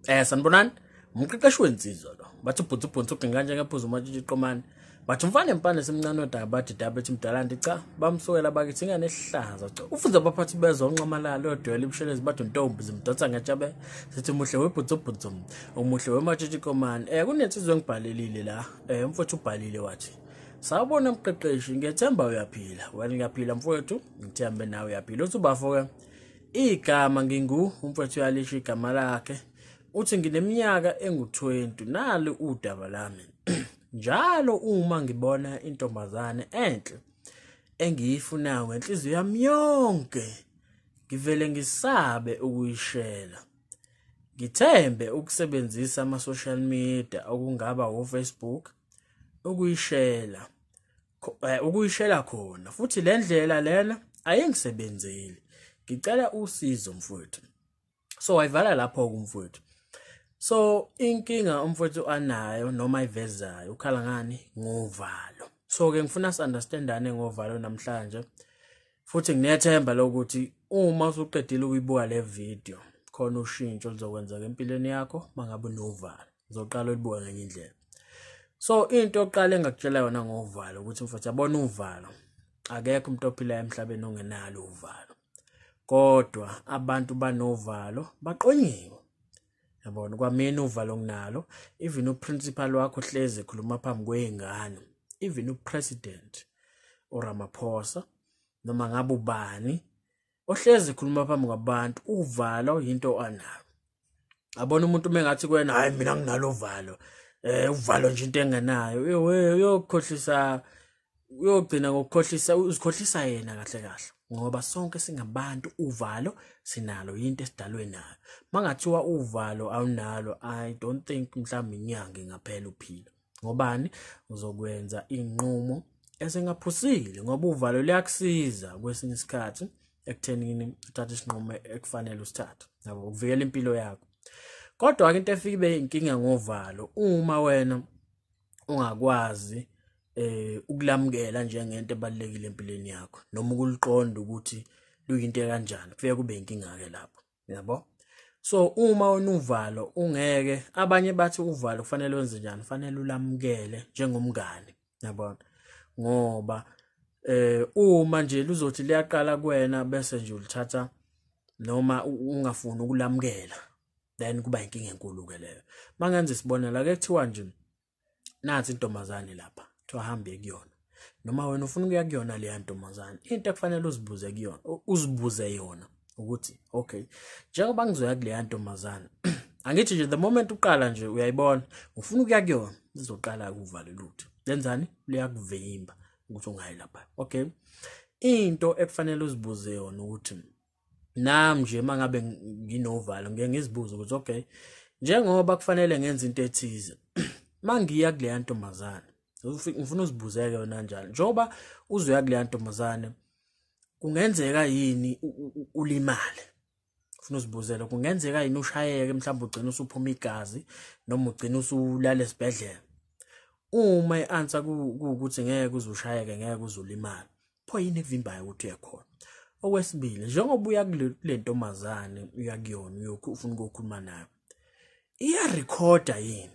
Sanibonani, umqeqeshi wensizwa lo. Bathi ubhutsu ubhutsu uginqa kanje ngephuzu umatshitshi iqomane. Bathi umfana empane semncane odaba bathi dabe ethi mdala nti cha bamsukela bakithi ingane ehlaza cha. Ufunza abaphathi bezwa unxamalala odwela ibushelezi bathi untombi zimdonsa ngetshabe sithi muhle webhutsu ubhutsu umuhle wematshitshi iqomane. Kunensizwa engibhalelile la. Umfowethu ubhalile wathi sawubona mqeqeshi, ngiyethemba uyaphila. Wena ngiyaphila mfowethu, ngithembe nawe uyaphila. Uthi ubafo ke igama ngingu umfowethu uyalisho igama lakhe. Uthi ngineminyaka engu-20 nali udaba lami. Njalo uma ngibona intombazane enhle engiyifunayo ngenhliziyo yami yonke, ngivele ngisabe ukuyishela. Ngithembe ukusebenzisa ama-social media okungaba o-Facebook ukuyishela ukuyishela khona, futhi le ndlela lena ayingisebenzeli. Ngicela usizo mfowethu. So wayivala lapho kumfowethu. So inkinga umfowethu anayo noma ayivezayo, ukhala ngani? Ngovalo. So ke ngifuna si-understandane ngovalo namhlanje, futhi nginethemba lokuthi uma usuqedile ukuyibuka le video khona ushintsho oluzokwenzeka empilweni yakho mangabe unovalo. Uzoqala ulibuka ngenye indlela. So into yokuqala engakutshela yona ngovalo ukuthi mfowethu, yabona uvalo, akekho umuntu ophilayo emhlabeni ongenalo uvalo, kodwa abantu banovalo baqonyiwe. Yabona, kwamina uvalo nginalo. Even uprincipal wakho hlezi ekhuluma phambi kwey'ngane, even upresident uRamaphosa noma ngabe ubani ohlezi ekhuluma phambi kwabantu, uvalo yinto anayo. Abona umuntu mengathi kuwena hayi mina nginalo uvalo, uvalo nje into engenayo, uyokukhohlisa, uyogcina ngokukhohlisa, uzikhohlisa yena kahle kahle, ngoba sonke singabantu uvalo sinalo, yinto esidalwe nayo. Mangathiwa uvalo awunalo, I don't think mhlawumbe inyanga ingaphela uphila. Ngobani? Uzokwenza inqumo esengaphusile, ngoba uvalo liyakusiza kwesinye isikhathi ekuthenini uthathe isinqumo ekufanele usithathe, yabo, ukuvikela impilo yakho. Kodwa ke into efika ibe inkinga ngovalo, uma wena ungakwazi ukulamukela njengento ebalulekile empilweni yakho noma ukuliqonda ukuthi luyinto kanjani, kufike kube inkinga ke lapho, yabo. So uma unuvalo ungeke, abanye bathi uvalo kufanele wenze njani, kufanele ulamukele njengomngane, yabona, ngoba uma nje luzothi liyaqala kuwena bese nje ulithatha noma ungafuni ukulamukela, then kuba inkinga enkulu ke leyo. Mangenza isibonelo, ake kuthiwa nje nathi intombazane lapha kuthiwa hambe kuyona, noma wena ufuna ukuya kuyona leya ntombazane, into ekufanele uzibuze kuyona, uzibuze yona ukuthi okay, njengoba ngizoya kuleya ntombazane, angithi nje the moment uqala nje uyayibona ufuna ukuya kuyona, izoqala ukuvalo lutho lenzani, liyakuvimba ukuthi ungayi lapha. Okay, into ekufanele uzibuze yona ukuthi nami nje mangabe nginovalo ngeke ngizibuze ukuthi okay, njengoba kufanele ngenze into ethize mangiya kuleya ntombazane, ngifuna uzibuzeke yona njalo, njengoba uzoya kuleya ntombazane kungenzeka yini ulimale? Ufuna uzibuzele, kungenzeka yini ushayeke, mhlawumbe ugcine usuphuma igazi noma ugcine usulala esibhedlela? Uma i-answer kuwukuthi ngeke uzushayeke, ngeke uzulimale, pho yini ekuvimbayo ukuthi uye khona? Okwesibili, njengoba uya kule ntombazane, uya kuyona ufuna ukukhuluma nayo, iyarekhoda yini?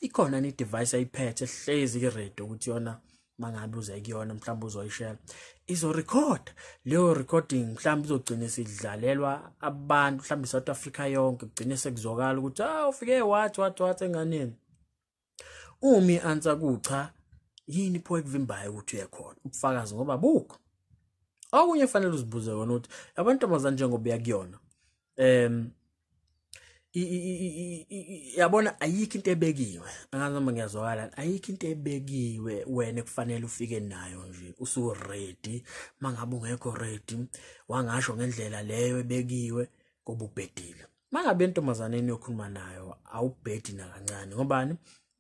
Ikhona ni device ayiphethe ehlezi iready ukuthi yona mangabe uze kuyona mhlawumbe uzoyishare, izorecord leyo recording, mhlawumbe izogcina isidlalelwa abantu, mhlawumbe iSouth Africa yonke, kugcine sekuzokala ukuthi ah ufike wathi wathi wathi enganeni. Uma i-answer kucha, yini pho ekuvimbayo ukuthi uye khona? Ubufakazi ngoba bukho. Okunye kufanele uzibuze kona ukuthi abantombazane njengoba uya kuyona, yabona ayikho into ebekiwe, angazi noma ngiyazwakala, ayikho into ebekiwe wena ekufanele ufike nayo nje usu ready. Mangabe ungekho ready wangasho ngendlela leyo ebekiwe, kuba ubhedile. Mangabe intombazaneni yokhuluma nayo awubhedi nakancane, ngobani?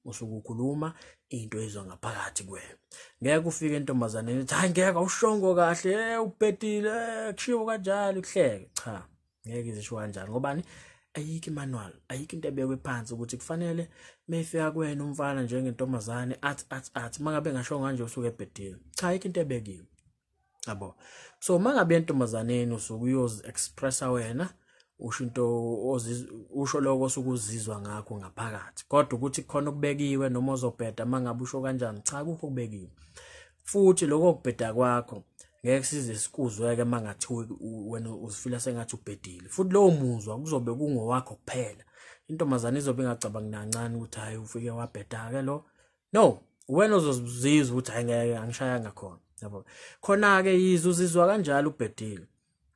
Usuke ukhuluma into ezwa ngaphakathi kuwena. Ngeke ufike entombazaneni uthi hayi ngeke awushongo kahle, ubhedile, kushiwo kanjalo, kuhleke. Cha, ngeke izisho kanjalo, ngobani? Ayikho imanual, ayikho into ebekwe phansi ukuthi kufanele mayifika kuwena umfana njengentombazane athi athi athi mangabe ngasho kanje usuke ebhedile. Cha, ayikho into ebekiwe, yabo. So mangabe entombazaneni usuke uyozi expressa wena, Usho into usho lokho osuke uzizwa ngakho ngaphakathi, kodwa ukuthi khona okubekiwe noma ozobheda uma ngabe usho kanjani, cha, akukho okubekiwe. Futhi lokho kubheda kwakho ngeke size sikuzweke uma ngathiwa wena uzifila sengathi ubhedile, futhi lowo muzwa kuzobe kungowakho kuphela. Intombazane izobe ingacabangi nancane ukuthi hayi ufike wabheda-ke lo. No, wena uzozizwa ukuthi hayi ngeke angishayanga khona, yabo. Khona-ke yize uzizwa kanjalo ubhedile,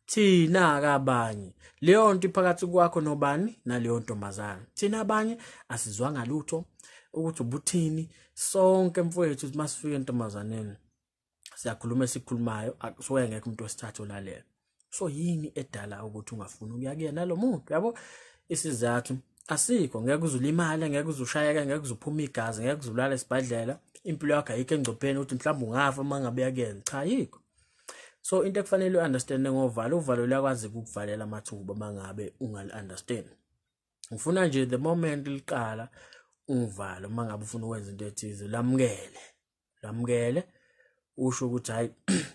thina-ke abanye leyo nto iphakathi kwakho nobani naleyo ntombazane, thina abanye asizwanga lutho ukuthi ubuthini. Sonke mfowethu masifika entombazaneni siyakhuluma esikhulumayo, kusuke ngekho umuntu wesithathu olalela. So yini edala ukuthi ungafuni ukuya kuyena lo muntu, yabo? Isizathu asikho. Ngeke uzulimale, ngeke uzushayeka, ngeke uzuphuma igazi, ngeke uzulala esibhedlela, impilo yakho ayikho engcopheni ukuthi mhlawumbe ungafa uma ngabe uyakuyena, cha, ayikho. So into ekufanele u-understand ngovalo, uvalo luyakwazi ukukuvalela amathuba uma ngabe ungali-understand. Ngifuna nje the moment liqala uvalo, uma ngabe ufuna ukwenza into ethize, lamukele, lamukele, usho ukuthi hayi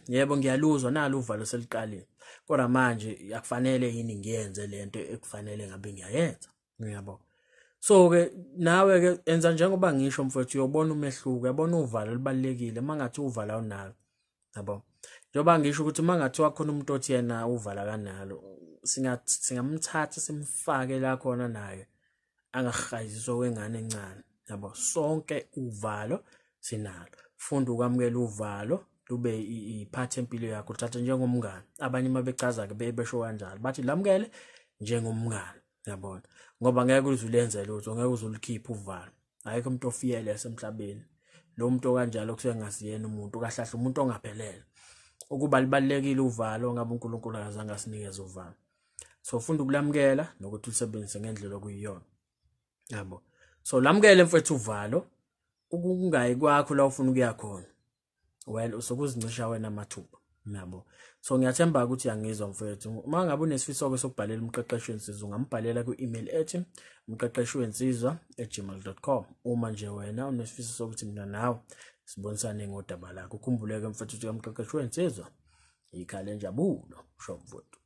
yebo ngiyaluzwa nalo uvalo seliqalile, kodwa manje akufanele yini ngiyenze lento ekufanele ngabe ngiyayenza, uyabo? So-ke nawe-ke enza njengoba ngisho mfowethu, uyobona umehluko. Uyabona uvalo lubalulekile. Uma ngathi uvalo awunalo, yabo, njengoba ngisho ukuthi uma ngathiwa khona umuntu othi yena uvala kanalo, singamthatha simfake la khona naye angahayiziswa kwengane encane, yabo. Sonke uvalo sinalo. Funda ukwamukela uvalo lube iphathi empilo yakho, uthathe njengomngane. Abanye uma bechaza-ke besho kanjalo, bathi lamukele njengomngane, yabona, ngoba ngeke uze ulenze lutho, ngeke uze ulikhiphe uvalo. Ayikho umuntu ofiyele yasemhlabeni. Lo muntu okanjalo kusuke ngasiyena umuntu kahle kahle, umuntu ongaphelele. Ukuba libalulekile uvalo, ngabe uNkulunkulu akazange asinikeze uvalo. So funda ukulamukela nokuthi ulisebenzise ngendlela okuyiyona, yabo. So lamukele mfethu uvalo. Ukungayi kwakho la ufuna ukuya khona, well, usukuzincisha wena amathuba, yabo. So ngiyathemba ukuthi uyangizwa mfethu. Uma ngabe unesifiso-ke sokubhalela umqeqeshi wensizwa, ungambhalela kwi-email ethi umqeqeshi wensizwa@gmail.com, uma nje wena unesifiso sokuthi mina nawe sibonisane ngodaba lakho. Ukhumbuleke mfethu ukuthi umqeqeshi wensizwa ikhala enjabulo. Sho mfethu.